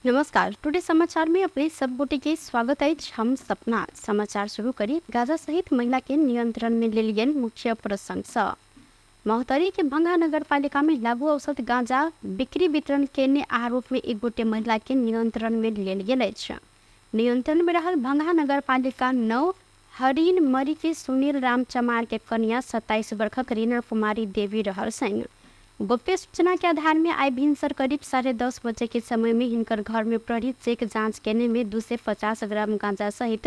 नमस्कार। टुडे समाचार में अपने सब गोटे के स्वागत है। हम सपना समाचार शुरू करी। गाजा सहित महिला के नियंत्रण में ले लिए मुख्य प्रशंसा। महोत्तरी के भंगा नगर पालिका में लागू औषध गांजा बिक्री वितरण के आरोप में एक गोटे महिला के नियंत्रण में लेल गेल छ। नियंत्रण में रहल भंगा नगर पालिका 9 हरिन मरी के सुनील राम चमार के कन्या 27 वर्षक रीना कुमारी देवी रहल सन। गोप्य सूचना के आधार में आई भिनसर करीब 10:30 बजे के समय में हिनकर घर में प्रहरी चेक जांच करने में 250 ग्राम गांजा सहित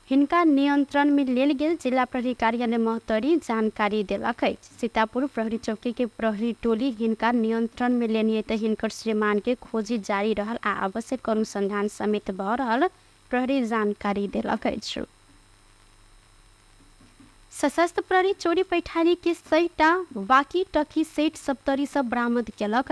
हिनका नियंत्रण में लेल गेल जिला प्रहरी कार्यालय महोत्तरी जानकारी देलक। सीतापुर प्रहरी चौकी के प्रहरी टोली हिनका नियंत्रण में लेनिए त हिनकर श्रीमान के खोजी जारी रहल आ आवश्यक अनुसंधान समेत भ रहल प्रहरी जानकारी देलक। सशस्त्र प्रहरी चोरी पैठारी के 100टा वाकी टकी सेट 70 सब बरामद केलक।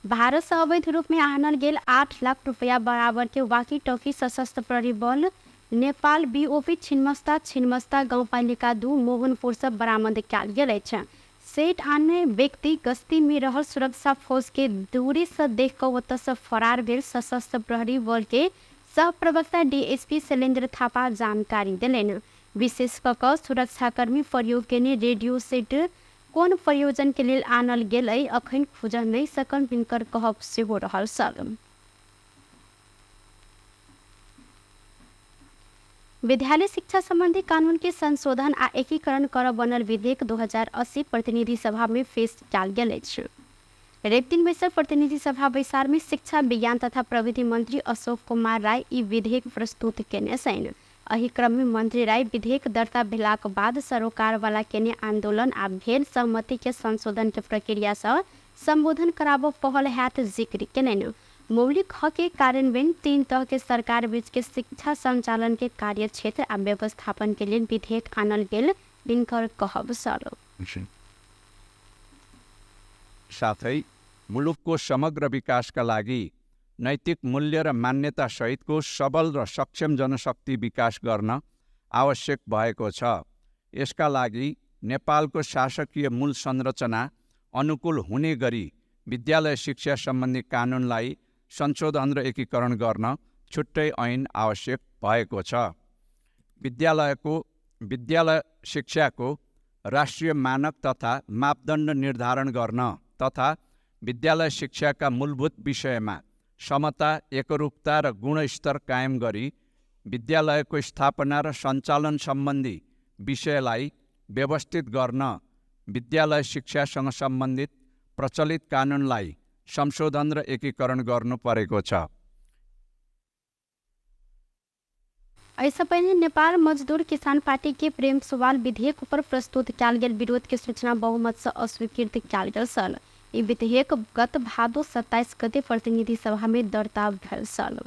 भारत से अवैध रूप में आनल गेल 8 लाख रुपया बराबर के वाकी टकी सशस्त्र प्रहरी बल नेपाल बीओपी छिन्मस्ता गाउँपालिका 2 मोहनपुर से बरामद कयल गेल छ। सेट आने व्यक्ति गश्ती में रहल सुरक्षा फौज के दूरी से देख कर ओत से फरार भेल सशस्त्र प्रहरी बल के सह प्रवक्ता डीएसपी शैलेंद्र थापा जानकारी दिलेन। विशेष कऽ सुरक्षाकर्मी प्रयोग केने रेडियो सेट कोन प्रयोजन के लिए आनल गेल अखन खोज नहीं सकल हिनकर कहब से हो रहल सल। विद्यालय शिक्षा संबंधी कानून के संशोधन आ एकीकरण कर बनल विधेयक 2080 प्रतिनिधि सभा में पेश कयल गेल अछि। रेप दिन बैसक प्रतिनिधि सभा बैसार में शिक्षा विज्ञान तथा प्रविधि मंत्री अशोक कुमार राय ई विधेयक प्रस्तुत केने छन्। एही क्रम में मंत्री राय विधेयक दर्ता भेलाक बाद सरोकार वाला केने आंदोलन आ भेल सहमति के संशोधन के प्रक्रिया से संबोधन कराबो पहल हैत जिक्र केने। मौलिक हक के कार्यान्वयन 3 तरह के सरकार बीच के शिक्षा संचालन के कार्य क्षेत्र आ व्यवस्थापन के लिए विधेयक आनल गेल दिनकर कहब सर। साथै मुलुकको समग्र विकासका लागि नैतिक मूल्य र मान्यता सहितको सबल र सक्षम जनशक्ति विकास गर्न आवश्यक भएको छ। यसका लागि नेपालको शासकीय मूल संरचना अनुकूल हुने गरी विद्यालय शिक्षा सम्बन्धी कानुनलाई संशोधन र एकीकरण गर्न छुट्टै ऐन आवश्यक भएको छ। विद्यालय शिक्षाको राष्ट्रिय मानक तथा मापदण्ड निर्धारण गर्न तथा विद्यालय शिक्षाका मूलभूत विषयमा समता एकरूपता र गुणस्तर कायम गरी विद्यालयको स्थापना र सञ्चालन सम्बन्धी विषयलाई व्यवस्थित गर्न विद्यालय शिक्षासँग सम्बन्धित प्रचलित कानुनलाई संशोधन र एकीकरण गर्नु परेको छ। ऐसा पहले नेपाल मजदूर किसान पार्टी के प्रेम सवाल विधेयक पर प्रस्तुत कयल गेल विरोध के सूचना बहुमत से अस्वीकृत कयल गेल सल। ई विधेयक गत भादो 27 गते प्रतिनिधि सभा में दर्ता भेल सल।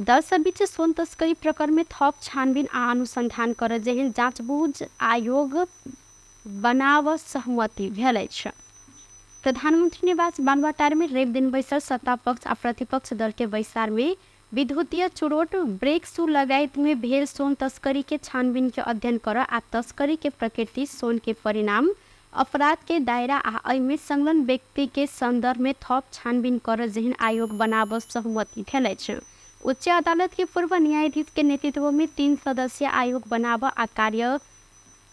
दल सब बीच सोन तस्करी प्रकरण में थप छानबीन आ अनुसंधान कर जेहन जांचबूझ आयोग बनाव सहमति भेल अछि। प्रधानमंत्री निवास बालुवाटार में रेप दिन बैसर सत्ता पक्ष आ प्रतिपक्ष दल के बैसार में विद्युतीय चुरोट ब्रेक शू लगायत में भेल सोन तस्करी के छानबीन के अध्ययन कर आ तस्करी के प्रकृति सोन के परिणाम अपराध के दायरा आ एहिमे संलग्न व्यक्ति के संदर्भ में थप छानबीन कर जेहन आयोग बनाव सहमति भेल अछि। उच्च अदालत के पूर्व न्यायाधीश के नेतृत्व में 3 सदस्यीय आयोग बनाव आ कार्य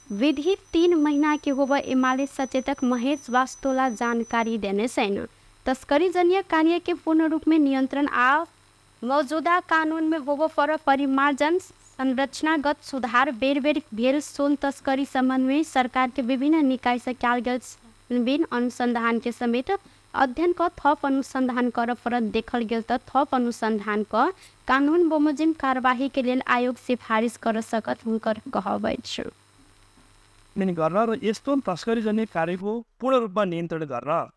विधि 3 महीना के होब एमाले सचेतक महेश वास्तोला जानकारी देने छन्। तस्करी जन्य कार्य के पूर्ण रूप में नियंत्रण आ मौजूदा कानून में होब पर परिमार्जन संरचनागत सुधार बेर बेर भेल सोन तस्करी संबंध में सरकार के विभिन्न निकाय से कयल गेल छानबीन अनुसंधान के समेत अध्ययन क थप अनुसंधान कर परत देखल गेल त थप अनुसंधान क कानून बमोजिम कार्यवाही के लिए आयोग सिफारिश कर सकत हुनकर कहब अछि। गर्न र यस्तो तस्करी जन्य कार्यको पूर्ण रूपमा नियन्त्रण गर्न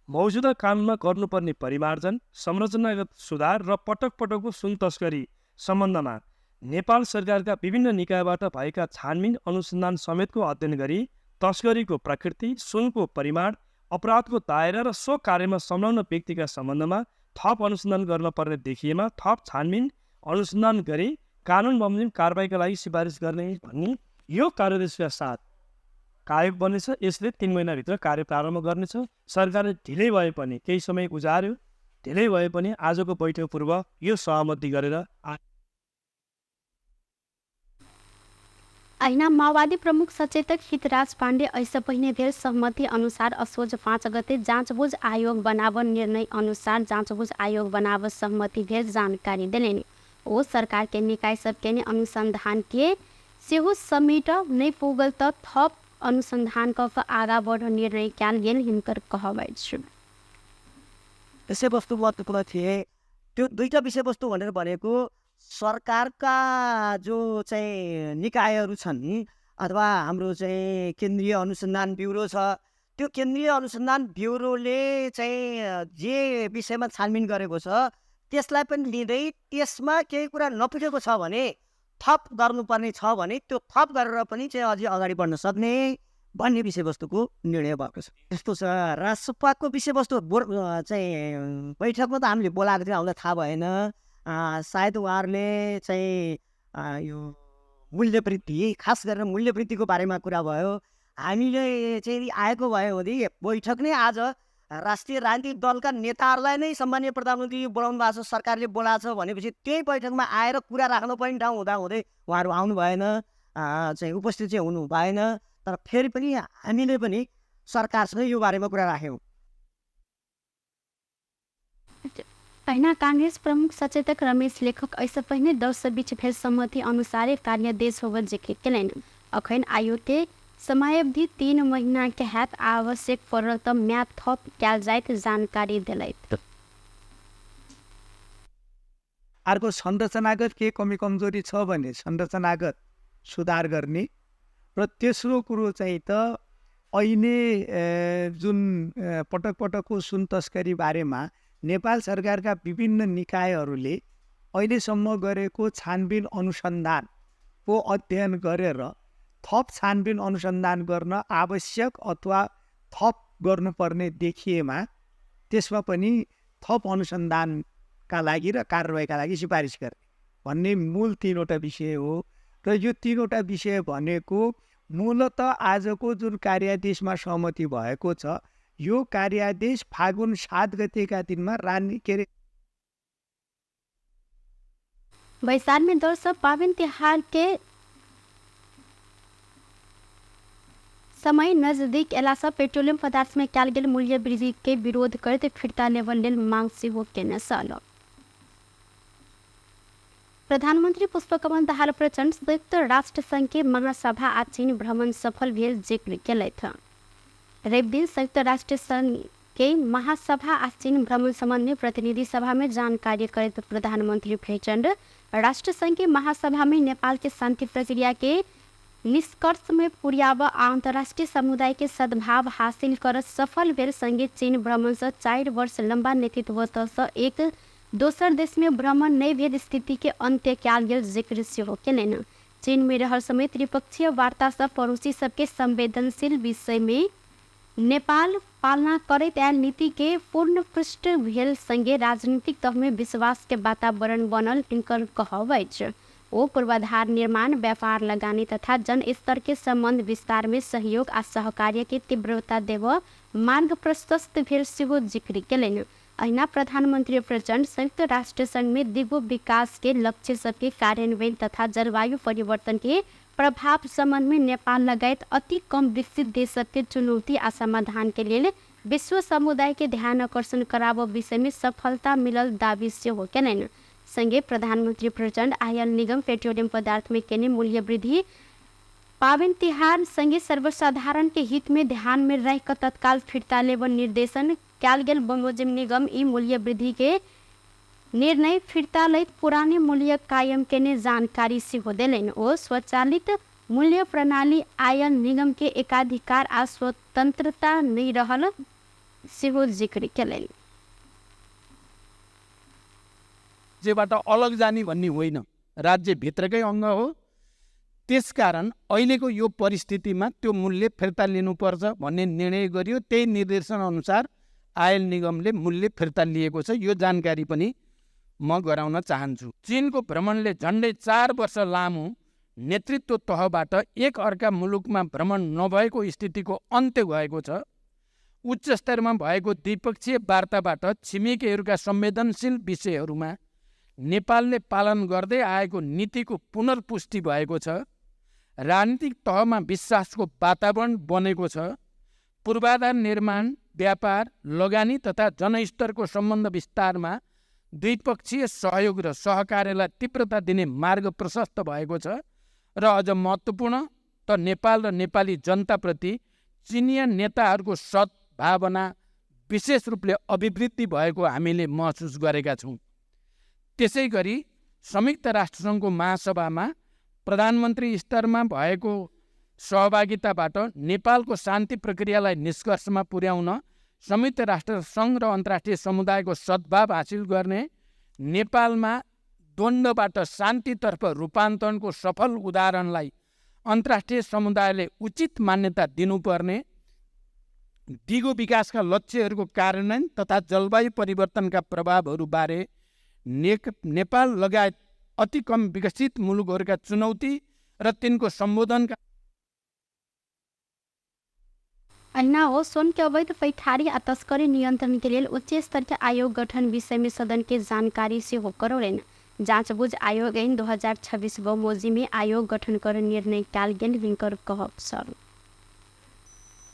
मौजूदा कानुनमा गर्नुपर्ने परिमार्जन संरचनागत सुधार र पटक पटकको सुन तस्करी सम्बन्धमा नेपाल सरकारका विभिन्न निकायबाट भएका छानबिन अनुसन्धान समेतको अध्ययन गरी तस्करीको प्रकृति सुनको परिमाण अपराधको दायरा र सो कार्यमा संलग्न व्यक्तिका सम्बन्धमा थप अनुसन्धान गर्न पर्ने देखिएमा थप छानबिन अनुसन्धान गरी कानुन बमोजिम कारबाहीका लागि सिफारिस गर्ने भन्ने यो कार्यादेशका साथ आयोग बनेछ, यसले 3 महिनाभित्र कार्य प्रारम्भ गर्नेछ। सरकारले ढिलै भए पनि, केही समय गुजार्यो, ढिलै भए पनि आजको बैठक पूर्व यो सहमति गरेर ऐना माओवादी प्रमुख सचेतक हितराज पाण्डे ऐसे पहिने भेल सहमति अनुसार असोज 5 गते जाँचबुझ आयोग बनाव निर्णय अनुसार जाँचबुझ आयोग बनाव सहमति भेल जानकारी देलेनी। ओ सरकार के निकाय सबके ने अनुसंधान के सेहो समेट नहीं पुगल त थप अनुसंधान क आगा बढ़ निर्णय क्याल गेल हिनकर कहवाई छ। विषयवस्तु महत्त्वपूर्ण थिए। त्यो दुईटा विषयवस्तु भनेर भनेको सरकारका जो चाहिँ निकायहरू छन् अथवा हाम्रो चाहिँ केन्द्रीय अनुसन्धान ब्युरो छ, त्यो केन्द्रीय अनुसन्धान ब्युरोले चाहिँ जे विषयमा छानबिन गरेको छ त्यसलाई पनि लिँदै त्यसमा केही कुरा नपुगेको छ भने थप गर्नुपर्ने छ भने त्यो थप गरेर पनि चाहिँ अझै अगाडि बढ्न सक्ने भन्ने विषयवस्तुको निर्णय भएको छ। यस्तो छ, राजसभाको विषयवस्तु चाहिँ बैठकमा त हामीले बोलाएको थियौँ, हामीलाई थाहा भएन। सायद उहाँहरूले चाहिँ यो मूल्यवृद्धि, खास गरेर मूल्यवृद्धिको बारेमा कुरा भयो। हामीले चाहिँ आएको भयो भने बैठक नै आज राष्ट्रिय राजनीतिक दलका नेताहरूलाई नै सम्मानीय प्रधानमन्त्री बोलाउनु भएको छ, सरकारले बोलाएको छ भनेपछि त्यही बैठकमा आएर कुरा राख्नु पर्ने ठाउँ हुँदाहुँदै उहाँहरू आउनु भएन, चाहिँ उपस्थित चाहिँ हुनु भएन। तर फेरि पनि हामीले पनि सरकारसँग यो बारेमा कुरा राख्यौँ। ऐना कांग्रेस प्रमुख सचेतक रमेश लेखक ऐसे पहिने दर्श बीच भेल सहमति अनुसार कार्यादेश होगा जिक्र केलैन। अखन आयोग के समयावधि 3 महीना के हैत आवश्यक पड़ल त म्याद थप क्याल जाइत जानकारी दिलैत। अर्को संरचनागत के कमी कमजोरी छ भने संरचनागत सुधार गर्ने र तेस्रो कुरो चाहिँ त अहिले जुन पटक पटकको सुन तस्करी बारेमा नेपाल सरकारका विभिन्न निकायहरूले अहिलेसम्म गरेको छानबिन अनुसन्धानको अध्ययन गरेर थप छानबिन अनुसन्धान गर्न आवश्यक अथवा थप गर्नुपर्ने देखिएमा त्यसमा पनि थप अनुसन्धानका लागि र कारबाहीका लागि सिफारिस गर्ने भन्ने मूल 3वटा विषय हो। र यो 3वटा विषय भनेको मूलत आजको जुन कार्यादेशमा सहमति भएको छ, यो कार्यादेश फागुन 7 गतेका दिनमा बैसार में दर्श पावन तिहार के समय नजदीक एलासा पेट्रोलियम पदार्थ में क्याल गेल मूल्य वृद्धि के विरोध करते फिर्ता लेवल लेल मांग सेहो केने सल। प्रधानमंत्री पुष्पकमल दाहाल प्रचंड संयुक्त राष्ट्र संघ के महासभा आ चीन भ्रमण सफल भेल जिक्र केलथि। रवि दिन संयुक्त राष्ट्र संघ के महासभा आ चीन भ्रमण संबंधी प्रतिनिधि सभा में जानकारी करते प्रधानमंत्री प्रचंड राष्ट्र संघ के महासभा में नेपाल के शांति प्रक्रिया के निष्कर्ष में पुर्याव अंतर्राष्ट्रीय समुदाय के सद्भाव हासिल कर सफल भेल संगे चीन भ्रमण से 4 वर्ष लंबा नेतृत्व से एक दोसर देश में भ्रमण नहीं भेल स्थिति के अंत्य क्याल गेल जिक्र सेहो केलनि। चीन में रहल समय त्रिपक्षीय वार्ता से पड़ोसी सबके संवेदनशील विषय में नेपाल पालना करैत आयल नीति के पूर्ण पृष्ठ भेल संगे राजनीतिक तह में विश्वास के वातावरण बनल इनकर कहबै छ। ओ पूर्वाधार निर्माण, व्यापार लगानी तथा जन स्तर के संबंध विस्तार में सहयोग आ सहकार्य के तीव्रता देव मार्ग प्रशस्त भेल सेहो जिक्र केलनि। अहिना प्रधानमंत्री प्रचंड संयुक्त राष्ट्र संघ में दिगो विकास के लक्ष्य सबके कार्यान्वयन तथा जलवायु परिवर्तन के प्रभाव संबंध में नेपाल लगायत अति कम विकसित देश सबके चुनौती आ समाधान के लिए विश्व समुदाय के ध्यान आकर्षण कराव विषय में सफलता मिलल दावी सेहो केलनि। संगे प्रधानमंत्री प्रचंड आयल निगम पेट्रोलियम पदार्थ में केने मूल्य वृद्धि पावन तिहार संगे सर्वसाधारण के हित में ध्यान में रह कर तत्काल फिर्ता लेवन निर्देशन क्याल गेल बमोजिम निगम ई मूल्य वृद्धि के निर्णय फिर्ता लैत पुराने मूल्य कायम केने जानकारी सेहो देलनि। ओ स्वचालित मूल्य प्रणाली आयल निगम के एकाधिकार आ स्वतंत्रता नहीं रहल सेहो जिक्र केलनि। राज्यबाट अलग जाने भन्ने होइन, राज्यभित्रकै अङ्ग हो। त्यसकारण अहिलेको यो परिस्थितिमा त्यो मूल्य फिर्ता लिनुपर्छ भन्ने निर्णय गरियो। त्यही निर्देशन अनुसार आयल निगमले मूल्य फिर्ता लिएको छ। यो जानकारी पनि म गराउन चाहन्छु। चीनको भ्रमणले झन्डै 4 वर्ष लामो नेतृत्व तहबाट एक अर्का मुलुकमा भ्रमण नभएको स्थितिको अन्त्य भएको छ। उच्च स्तरमा भएको द्विपक्षीय वार्ताबाट छिमेकीहरूका संवेदनशील विषयहरूमा नेपालले पालन गर्दै आएको नीतिको पुनर्पुष्टि भएको छ। राजनीतिक तहमा विश्वासको वातावरण बनेको छ। पूर्वाधार निर्माण, व्यापार, लगानी तथा जनस्तरको सम्बन्ध विस्तारमा द्विपक्षीय सहयोग र सहकार्यलाई तीव्रता दिने मार्ग प्रशस्त भएको छ। र अझ महत्त्वपूर्ण त नेपाल र नेपाली जनताप्रति चिनिया नेताहरूको सद्भावना विशेष रूपले अभिवृद्धि भएको हामीले महसुस गरेका छौँ। त्यसै गरी संयुक्त राष्ट्रसङ्घको महासभामा प्रधानमन्त्री स्तरमा भएको सहभागिताबाट नेपालको शान्ति प्रक्रियालाई निष्कर्षमा पुर्याउन संयुक्त राष्ट्रसङ्घ र अन्तर्राष्ट्रिय समुदायको सद्भाव हासिल गर्ने, नेपालमा द्वन्द्वबाट शान्तितर्फ रूपान्तरणको सफल उदाहरणलाई अन्तर्राष्ट्रिय समुदायले उचित मान्यता दिनुपर्ने, दिगो विकासका लक्ष्यहरूको कार्यान्वयन तथा जलवायु परिवर्तनका प्रभावहरूबारे नेपाल लगायत अति कम विकसित मुलुकहरूका चुनौती र तिनको सम्बोधनका अन्ना हो सोन के अवैध पैठारी आ तस्करी नियंत्रण के लिए उच्च स्तर के आयोग गठन विषय में सदन के जानकारी से हो करोड़ेन जांचबूझ आयोग ऐन 2026 मोजी में आयोग गठन कर निर्णय टाल गेल विंकर कहब सर।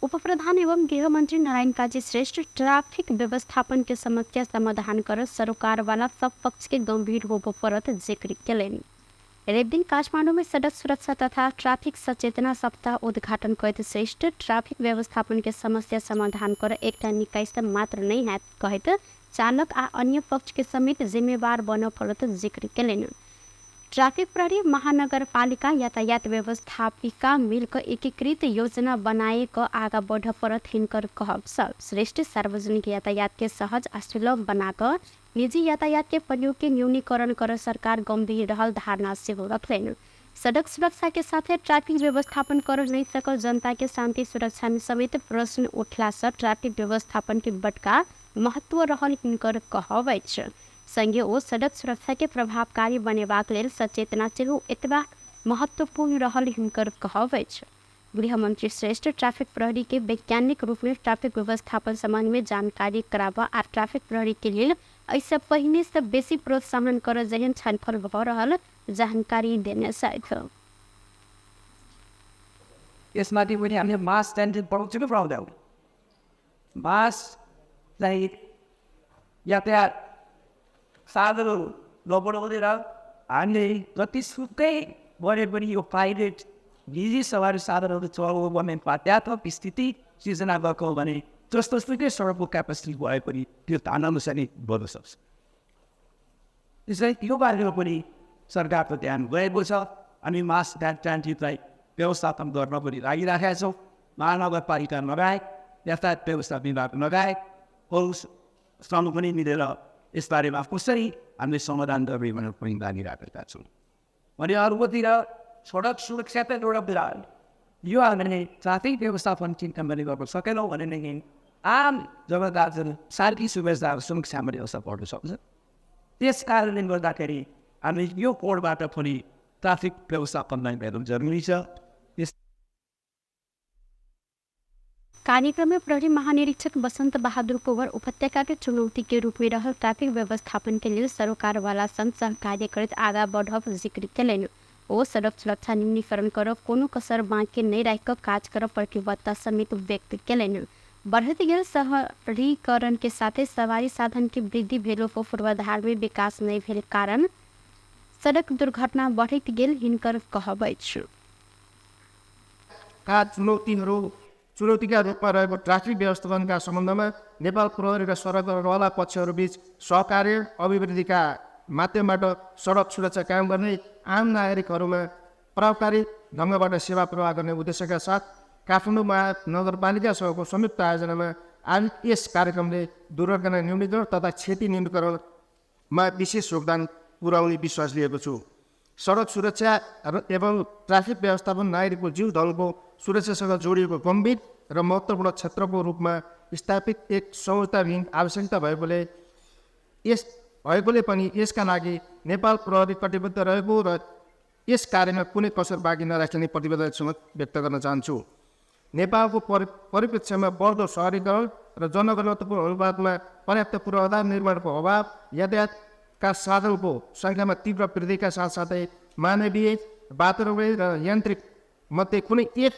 उप प्रधान एवं गृह मंत्री नारायण काजी श्रेष्ठ ट्रैफिक व्यवस्थापन के समस्या समाधान कर सरकार वाला सब पक्ष के गंभीर होबो परत जिक्र केलेन। रेप दिन काठमाडौँ में सड़क सुरक्षा तथा ट्रैफिक सचेतना सप्ताह उद्घाटन करते श्रेष्ठ ट्रैफिक व्यवस्थापन के समस्या समाधान कर एकटा निकाय से मात्र नहीं है कहते चालक आ अन्य पक्ष के समेत जिम्मेवार बन परत जिक्र केलेन। ट्रैफिक प्रहरी महानगरपालिका यातायात व्यवस्थापिका मिलकर एकीकृत योजना बनाए क आगा बढ़ परत हिनकर कहब सब। श्रेष्ठ सार्वजनिक यातायात के सहज आ सुलभ बनाकर निजी यातायात के प्रयोग के न्यूनीकरण कर सरकार गंभीर रहल धारणा से हो रखलेन। सड़क सुरक्षा के साथ ट्रैफिक व्यवस्थापन कर नहीं सकल जनता के शांति सुरक्षा में समेत प्रश्न उठला से ट्रैफिक व्यवस्थापन के बटका महत्व रहल हिनकर कहब अछि। संगे ओ सड़क सुरक्षा के प्रभावकारी बनेबाक लेल सचेतना सेहो एतबा महत्वपूर्ण रहल हिनकर कहब अछि। गृह मंत्री श्रेष्ठ ट्रैफिक प्रहरी के वैज्ञानिक रूप में ट्रैफिक व्यवस्थापन संबंध में जानकारी कराबा आ ट्रैफिक प्रहरी के लिए ऐसे पहिने से बेसी प्रोत्साहन कर जहन छलफल भ रहल जानकारी देने साथ यसमाथि पनि हामीले मास स्ट्यान्डर्ड बनाउँछु कि बनाउँदैनौँ। मास चाहिँ यातायात साधनहरू नबनाउँदै र हामीले जतिसुकै गरे पनि यो प्राइभेट निजी सवारी साधनहरू चलाउनु पर्ने बाध्यात्मक स्थिति सिर्जना भएको भने जस्तो सुकै सडकको क्यापेसिटी भए पनि त्यो तानानुसार नै बढ्न सक्छ। त्यसैले यो बारेमा पनि सरकारको ध्यान गएको छ। अनि मास ट्रान्जिटलाई व्यवस्थापन गर्न पनि लागिराखेका छौँ। महानगरपालिका लगायत यातायात व्यवस्था विभाग लगायत अरू श्रम पनि मिलेर यसबारेमा कसरी हामीले समाधान गर्ने भनेर पनि लागिराखेका छौँ। अनि अर्कोतिर सडक सुरक्षा त एउटा कुरा हो। यो हामीले ट्राफिक व्यवस्थापन चिन्ता पनि गर्न सकेनौँ भनेदेखि आम जनताहरू शान्ति सुव्यवस्था सुरक्षा पनि असर पर्न सक्छ। त्यस कारणले गर्दाखेरि हामी यो कोडबाट पनि ट्राफिक व्यवस्थापनलाई हेर्नु जरुरी छ। कार्यक्रम में प्रहरी महानिरीक्षक बसंत बहादुर कुंवर उपत्यका के चुनौती के रूप में रह ट्रैफिक व्यवस्थापन के लिए सरकार वाला संग सहकार्य कर आगा बढ़ब जिक्र केलेन। ओ सड़क सुरक्षा न्यूनीकरण कर कोनो कसर बाँकी नहीं रख काज कर प्रतिबद्धता समेत व्यक्त केलेन। बढ़त गेल शहरीकरण के साथ सवारी साधन की वृद्धि भेलो को पूर्वाधार में विकास नहीं भेल कारण सड़क दुर्घटना बढ़त गेल हिनकर कहब अछि। चुनौतीका रूपमा रहेको ट्राफिक व्यवस्थापनका सम्बन्धमा नेपाल प्रहरी र सडकवाला पक्षहरूबीच सहकार्य अभिवृद्धिका माध्यमबाट सडक सुरक्षा कायम गर्ने, आम नागरिकहरूमा प्रभावकारी ढङ्गबाट सेवा प्रवाह गर्ने उद्देश्यका साथ काठमाडौँ महानगरपालिकासँगको संयुक्त आयोजनामा आज यस कार्यक्रमले दुर्घटना न्यूनीकरण तथा क्षति न्यूनीकरणमा विशेष योगदान पुर्याउने विश्वास लिएको छु। सडक सुरक्षा एवं ट्राफिक व्यवस्थापन नागरिकको जीव धनको सुरक्षासँग जोडिएको गम्भीर र महत्त्वपूर्ण क्षेत्रको रूपमा स्थापित एक संस्थाविहीन आवश्यकता भएकोले पनि यसका लागि नेपाल प्रहरी कटिबद्ध रहेको र यस कार्यमा कुनै कसर बाँकी नराख्ने प्रतिबद्धतासँग व्यक्त गर्न चाहन्छु। नेपालको परिप्रेक्ष्यमा बढ्दो सहरीकरण र जनघनत्वको अनुपातमा पर्याप्त पूर्वाधार निर्माणको अभाव, यातायातका साधनको सङ्ख्यामा तीव्र वृद्धिका साथसाथै मानवीय, वातावरणीय र यान्त्रिक मध्ये कुनै एक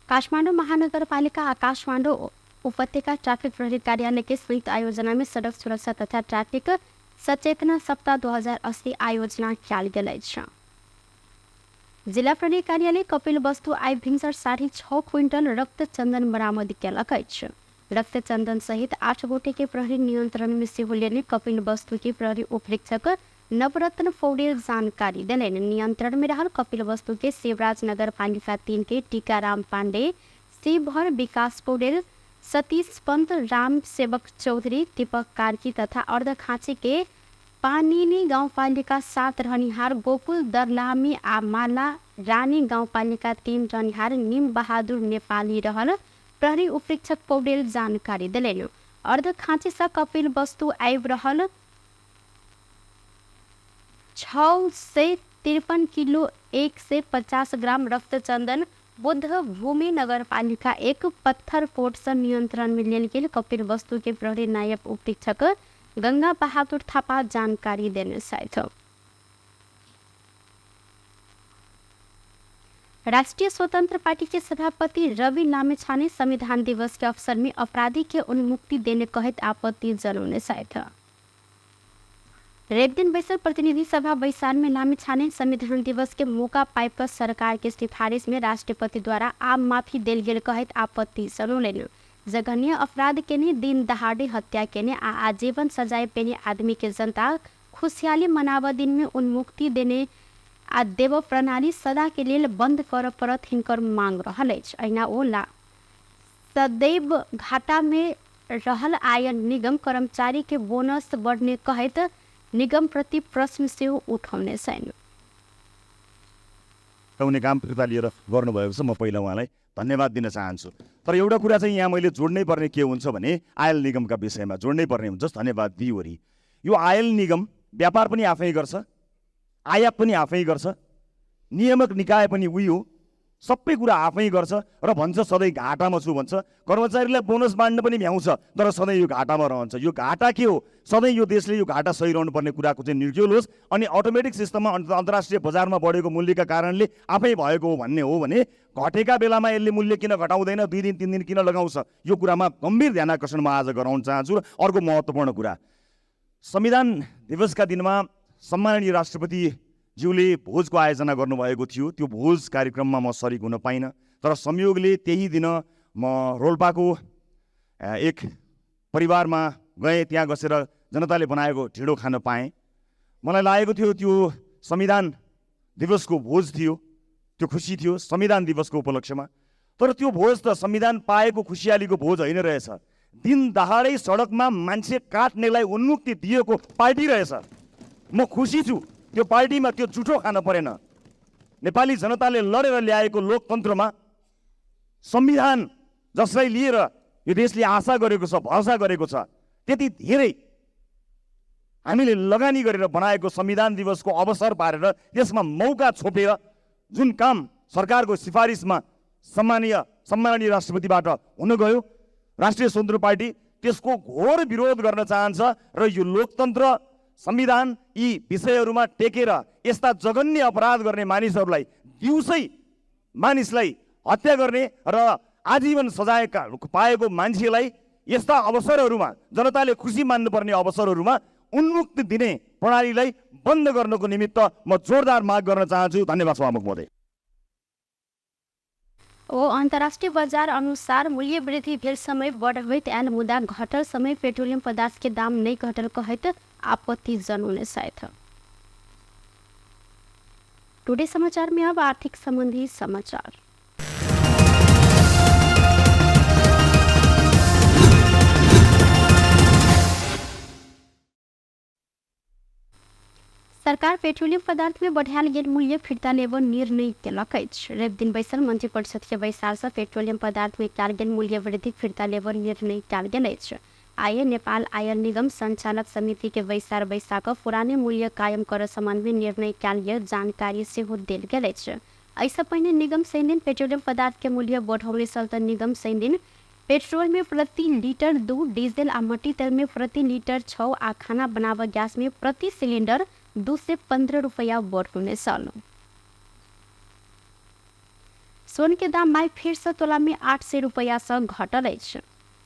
काठमाडौँ महानगरपालिका काठमाडौँ उपत्यका ट्रैफिक प्रहरी कार्यालय के संयुक्त आयोजना में सड़क सुरक्षा तथा ट्रैफिक सचेतना सप्ताह 2080 आयोजना किया गेल छ। जिला प्रहरी कार्यालय कपिल वस्तु आई भिंसर 6.5 क्विंटल रक्त चंदन बरामद केलक अछि। रक्त चंदन सहित 8 गोटे के प्रहरी नियंत्रण में सेहो लेने कपिल वस्तु के प्रहरी उपरीक्षक नवरत्न पौडेल जानकारी देने। नियंत्रण में रहल कपिल वस्तु के शिवराज नगर पालिका 3 के टीकाराम पांडे, शिवभर विकास पौडेल, सतीश पंत, राम सेवक चौधरी, दीपक कार्की तथा अर्धखाँची के पानीनी गाउँपालिका 7 रहनिहार गोकुल दरलामी आ माला रानी गाउँपालिका 3 रहनिहार निम बहादुर नेपाली रहल प्रहरी उपरीक्षक पौडेल जानकारी दिलेन। अर्धखाँची से कपिल वस्तु आबि रहल 653 किलो 150 ग्राम रक्त चंदन बुद्ध भूमि नगरपालिका 1 पत्थर पोर्ट से नियंत्रण में लेल गेल कपिल वस्तु के प्रहरी नायब उपरीक्षक गंगा बहादुर थापा जानकारी देने साथ राष्ट्रीय स्वतंत्र पार्टी के सभापति रवि लामेछाने संविधान दिवस के अवसर में अपराधी के उन्मुक्ति देने कहित आपत्ति जनाउने साथ रेपदिन बैसल प्रतिनिधि सभा बैसान में लामेछाने संविधान दिवस के मौका पाइप सरकार के सिफारिश में राष्ट्रपति द्वारा आम माफी देल गेल कहित आपत्ति जनाउने। जघन्य अपराध केने दिन दहाड़े हत्या केने आ आजीवन सजाय पेने आदमी के जनता खुशहाली मनाव दिन में उन्मुक्ति देने आ देव प्रणाली सदा के लिए बंद कर परत हिनकर मांग रहल अछि। अहिना ओला सदैव घाटा में रहल आयन निगम कर्मचारी के बोनस बढ़ने कहित निगम प्रति प्रश्न से उठाउने छैन। उनी काम फिर्ता लिएर गर्नुभएको छ, म पहिला उहाँलाई धन्यवाद दिन चाहन्छु। तर एउटा कुरा चाहिँ यहाँ मैले जोड्नै पर्ने के हुन्छ भने आयल निगमका विषयमा जोड्नै पर्ने हुन्छ। धन्यवाद दिइवरी यो आयल निगम व्यापार पनि आफै गर्छ, आयात पनि आफै गर्छ, नियामक निकाय पनि उही हो, सबै कुरा आफै गर्छ र भन्छ सधैँ घाटामा छु भन्छ। कर्मचारीलाई बोनस बाँड्न पनि भ्याउँछ तर सधैँ यो घाटामा रहन्छ। यो घाटा के हो? सधैँ यो देशले यो घाटा सहिरहनु पर्ने कुराको चाहिँ निर्क्युल होस् अनि अटोमेटिक सिस्टममा अन्तर्राष्ट्रिय बजारमा बढेको मूल्यका कारणले आफै भएको हो भन्ने हो भने घटेका बेलामा यसले मूल्य किन घटाउँदैन, 2 दिन 3 दिन किन लगाउँछ? यो कुरामा गम्भीर ध्यान आकर्षण म आज गराउन चाहन्छु। र अर्को महत्त्वपूर्ण कुरा, संविधान दिवसका दिनमा सम्माननीय राष्ट्रपति ज्यूले भोजको आयोजना गर्नुभएको थियो। त्यो भोज कार्यक्रममा म सरिक हुन पाइनँ, तर संयोगले त्यही दिन म रोल्पाको एक परिवारमा गएँ। त्यहाँ बसेर जनताले बनाएको ढिँडो खान पाएँ। मलाई लागेको थियो त्यो संविधान दिवसको भोज थियो, त्यो खुसी थियो संविधान दिवसको उपलक्ष्यमा। तर त्यो भोज त संविधान पाएको खुसियालीको भोज होइन रहेछ। दिन दहाडै सडकमा मान्छे काट्नेलाई उन्मुक्ति दिएको पार्टी रहेछ। म खुसी छु त्यो पार्टीमा त्यो जुठो खान परेन। नेपाली जनताले लडेर ल्याएको लोकतन्त्रमा संविधान जसलाई लिएर यो देशले आशा गरेको छ, भरोसा गरेको छ, त्यति धेरै हामीले लगानी गरेर बनाएको संविधान दिवसको अवसर पारेर त्यसमा मौका छोपेर जुन काम सरकारको सिफारिसमा सम्माननीय राष्ट्रपतिबाट हुन गयो, राष्ट्रिय स्वतन्त्र पार्टी त्यसको घोर विरोध गर्न चाहन्छ र यो लोकतन्त्र संविधान यी विषयहरूमा टेकेर यस्ता जघन्य अपराध गर्ने मानिसहरूलाई, दिउँसै मानिसलाई हत्या गर्ने र आजीवन सजाय पाएको मान्छेलाई यस्ता अवसरहरूमा जनताले खुसी मान्नुपर्ने अवसरहरूमा उन्मुक्ति दिने प्रणालीलाई बन्द गर्नको निमित्त म जोरदार माग गर्न चाहन्छु। धन्यवाद सभामुख महोदय। अंतर्राष्ट्रीय बाजार अनुसार मूल्य वृद्धि भेल समय बढ़त आयल मुदा घटल समय पेट्रोलियम पदार्थ के दाम नहीं घटल कहित आपत्ति जनाउने साथ। टुडे समाचार में अब आर्थिक संबंधी समाचार। सरकार पेट्रोलियम पदार्थ में बढ़ायल गेल मूल्य फिर्ता लेब निर्णय केलक अछि। रवि दिन बैसल मंत्री परिषद के बैसार से पेट्रोलियम पदार्थ में कयल गेल मूल्य वृद्धि फिर्ता लेब निर्णय कयल गेल अछि। आए नेपाल आयल निगम संचालक समिति के वैसार बैसाक पुराने मूल्य कायम कर संबंध में निर्णय कालीय जानकारी से हो दिल गेल अछि। ऐसा पहिने निगम सैन दिन पेट्रोलियम पदार्थ के मूल्य बढ़ौले चलते निगम सैन दिन पेट्रोल में प्रति लीटर 2, डीजल आ मट्टी तेल में प्रति लीटर 6 आ खाना बनावा गैस में प्रति सिलेंडर 2 से 15 रुपया बढ़ने चल। सोन के दाम माई फिर से तोला में 800 रुपया से घटल अछि।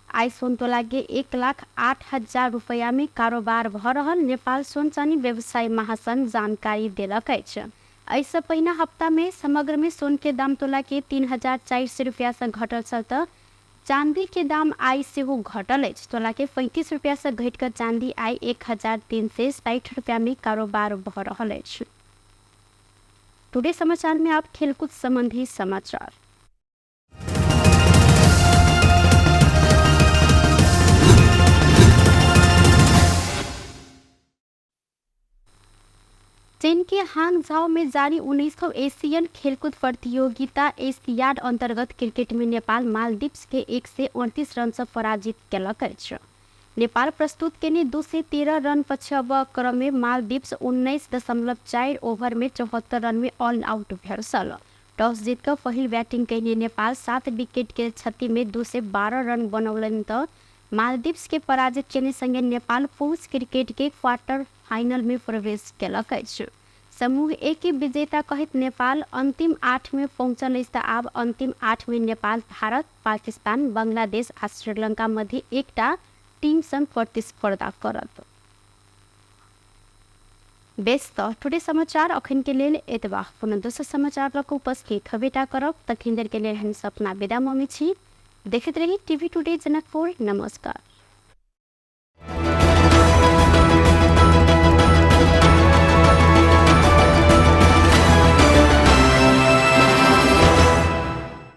आई सोन तोला के 1,08,000 रुपया में कारोबार भ रहल नेपाल सोन चानी व्यवसाय महासंघ जानकारी देलक अछि। ऐसे पहिना हफ्ता में समग्र में सोन के दाम तोला के 3,400 रुपया से घटल चलते चांदी के दाम आई से हो घटल अछि। तोला के 35 रुपया से घटकर चांदी आई 1,360 रुपया में कारोबार भ रहल अछि। टुडे समाचार में आप खेलकूद संबंधी समाचार। चीन के हांगझाओ में जारी 19वां एशियन खेलकूद प्रतियोगिता एशियाड अंतर्गत क्रिकेट में नेपाल मालदीव्स के 129 रन से पराजित केलक अछि। नेपाल प्रस्तुत केने 2 से 13 रन पछि अब क्रम में मालदीव्स 19.4 ओवर में 74 रन में ऑल आउट भेल छल। टॉस जीतकर पहिल बैटिंग कैने नेपाल 7 विकेट के क्षति में 2 से 12 रन बनौलन तो मालदीव्स के पराजित केने संगे नेपाल पुरुष क्रिकेट के क्वार्टर फाइनल में प्रवेश केलक अछि। समूह ए के विजेता कहित नेपाल अंतिम 8 में पहुंचल अछि। आब अंतिम 8 में नेपाल भारत, पाकिस्तान, बांग्लादेश आ श्रीलंका मध्य एकटा टीम संग प्रतिस्पर्धा करत। बेस्ट टुडे समाचार अखन के लेल एतबा। पुनः दोसर समाचार लक उपस्थित हबेटा करब। तखन देर के लेल हम सपना विदा मम्मी छी। देखते रही टीवी टुडे जनकपुर। नमस्कार।